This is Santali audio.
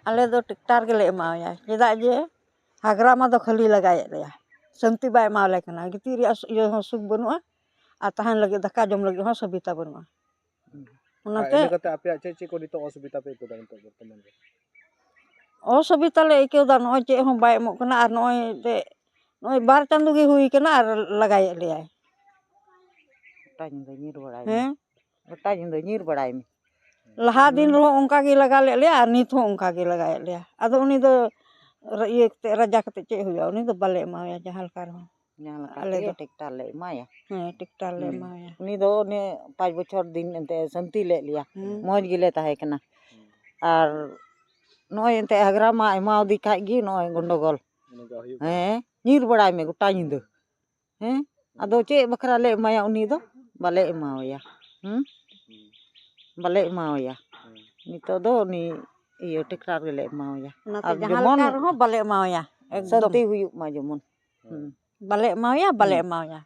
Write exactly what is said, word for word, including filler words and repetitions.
ᱟᱞᱮ ᱫᱚ ᱴᱮᱠᱴᱟᱨ ᱜᱮᱞᱮ ᱮᱢᱟᱣᱟᱭᱟ, ᱪᱮᱫᱟᱜ ᱡᱮ ᱦᱟᱜᱽᱨᱟ ᱢᱟ ᱫᱚ ᱠᱷᱟᱹᱞᱤ ᱞᱟᱜᱟᱭᱮᱫ ᱞᱮᱭᱟ, ᱥᱟᱹᱱᱛᱤ ᱵᱟᱭ ᱮᱢᱟᱣᱟᱞᱮ ᱠᱟᱱᱟ, ᱜᱤᱛᱤᱡ ᱨᱮᱭᱟᱜ ᱥᱩ- ᱤᱭᱟᱹ ᱦᱚᱸ ᱥᱩᱠ ᱵᱟᱹᱱᱩᱜᱼᱟ, ᱟᱨ ᱛᱟᱦᱮᱱ ᱞᱟᱹᱜᱤᱫ ᱫᱟᱠᱟ ᱡᱚᱢ ᱞᱟᱹᱜᱤᱫ ᱦᱚᱸ ᱥᱩᱵᱤᱫᱷᱟ ᱵᱟᱹᱱᱩᱜᱼᱟ᱾ ᱚᱱᱟᱛᱮ ᱤᱱᱟᱹ ᱠᱟᱛᱮ ᱟᱯᱮᱭᱟᱜ ᱪᱮᱫ ᱪᱮᱫ ᱠᱚ ᱱᱤᱛᱚᱜ ᱚᱥᱩᱵᱤᱫᱷᱟ ᱯᱮ ᱟᱹᱭᱠᱟᱹᱣ ᱫᱟ ᱱᱤᱛᱚᱜ ᱵᱚᱨᱛᱚᱢᱟᱱ ᱨᱮ? ᱚᱥᱩᱵᱤᱫᱷᱟ ᱞᱮ ᱟᱹᱭᱠᱟᱹᱣ ᱫᱟ, ᱱᱚᱜᱼᱚᱭ ᱪᱮᱫ ᱦᱚᱸ ᱵᱟᱭ ᱮᱢᱚᱜ ᱠᱟᱱᱟ, ᱟᱨ ᱱᱚᱜᱼᱚᱭ ᱛᱮ ᱱᱚᱜᱼᱚᱭ ᱵᱟᱨ ᱪᱟᱸᱫᱳ ᱜᱮ ᱦᱩᱭ ᱠᱟᱱᱟ ᱟᱨ ᱞᱟᱜᱟᱭᱮᱫ ᱞᱮᱭᱟᱭ᱾ ᱜᱚᱴᱟ ᱧᱤᱫᱟᱹ ᱧᱤᱨ ᱵᱟᱲᱟᱭ ᱢᱮ᱾ ᱦᱮᱸ? ᱜᱚᱴᱟ ᱧᱤᱫᱟᱹ ᱧᱤᱨ ᱵᱟᱲᱟᱭ ᱢᱮ᱾ ᱞᱟᱦᱟ ᱫᱤᱱ ᱨᱮᱦᱚᱸ ᱚᱱᱠᱟ ᱜᱮ ᱞᱟᱜᱟ ᱞᱮᱫ ᱞᱮᱭᱟ ᱟᱨ ᱱᱤᱛ ᱦᱚᱸ ᱚᱱᱠᱟ ᱜᱮ ᱞᱟᱜᱟᱭᱮᱫ ᱞᱮᱭᱟ᱾ ᱟᱫᱚ ᱩᱱᱤ ᱫᱚ ᱨᱟ- ᱤᱭᱟᱹ ᱠᱟᱛᱮ, ᱨᱟᱡᱟ ᱠᱟᱛᱮ ᱪᱮᱫ ᱦᱩᱭᱩᱜᱼᱟ? ᱩᱱᱤ ᱫᱚ ᱵᱟᱞᱮ ᱮᱢᱟᱣᱟᱭᱟ ᱡᱟᱦᱟᱸ ᱞᱮᱠᱟ ᱨᱮᱦᱚᱸ᱾ ᱡᱟᱦᱟᱸ ᱞᱮᱠᱟ ᱟᱞᱮ ᱛᱮᱜᱮ ᱫᱚ᱾ ᱴᱮᱠᱴᱟᱨ ᱞᱮ ᱮᱢᱟᱭᱟ᱾ ᱦᱮᱸ, ᱴᱮᱠᱴᱟᱨ ᱞᱮ ᱦᱩᱸ᱾ ᱮᱢᱟᱣᱟᱭᱟ᱾ ᱩᱱᱤ ᱫᱚ ᱚᱱᱮ ᱯᱟᱸᱪ ᱵᱚᱪᱷᱚᱨ ᱫᱤᱱ ᱮᱱᱛᱮ ᱥᱟᱱᱛᱤ ᱞᱮᱫ ᱞᱮᱭᱟ᱾ ᱦᱩᱸ᱾ ᱢᱚᱡᱽ ᱜᱮᱞᱮ ᱛᱟᱦᱮᱸ ᱠᱟᱱᱟ᱾ ᱟᱨ ᱱᱚᱜᱼᱚᱭ ᱮᱱᱛᱮ ᱦᱟᱜᱽᱨᱟ ᱢᱟ ᱮᱢᱟᱣᱟᱫᱮ ᱠᱷᱟᱡ ᱜᱮ ᱱᱚᱜᱼᱚᱭ ᱜᱚᱱᱰᱚᱜᱳᱞ᱾ ᱱᱚᱝᱠᱟ ᱦᱩᱭᱩᱜ ᱠᱟᱱᱟ᱾ ᱦᱮᱸ, ᱧᱤᱨ ᱵᱟᱲᱟᱭ ᱢᱮ ᱜᱚᱴᱟ ᱧᱤᱫᱟᱹ᱾ ᱦᱮᱸ, ᱟᱫᱚ ᱪᱮᱫ ᱵᱟᱠᱷᱨᱟ ᱞᱮ ᱮᱢᱟᱭᱟ ᱩᱱᱤ ᱫᱚ? ᱵᱟᱞᱮ ᱮᱢᱟᱣᱟᱭᱟ᱾ ᱦᱩᱸ? ᱦᱩᱸ᱾ ᱵᱟᱞᱮ ᱮᱢᱟᱣᱟᱭᱟ᱾ ᱦᱩᱸ᱾ ᱱᱤᱛᱚᱜ ᱫᱚ ᱩᱱᱤ ᱤᱭᱟᱹ ᱴᱮᱠᱴᱟᱨ ᱜᱮᱞᱮ ᱮᱢᱟᱣᱟᱭᱟ᱾ ᱚᱱᱟᱛᱮ ᱟᱨ ᱡᱟᱦᱟᱸ ᱡᱮᱢᱚᱱ ᱞᱮᱠᱟ ᱨᱮᱦᱚᱸ ᱵᱟᱞᱮ ᱮᱢᱟᱣᱟᱭᱟ, ᱮᱠᱫᱚᱢ᱾ ᱥᱟᱱᱛᱤ ᱦᱩᱭᱩᱜ ᱢᱟ ᱡᱮᱢᱚᱱ᱾ ᱦᱩᱸ᱾ ᱵᱟᱞᱮ ᱮᱢᱟᱣᱟᱭᱟ, ᱵᱟᱞᱮ ᱦᱩᱸ᱾ ᱮᱢᱟᱣᱟᱭᱟ᱾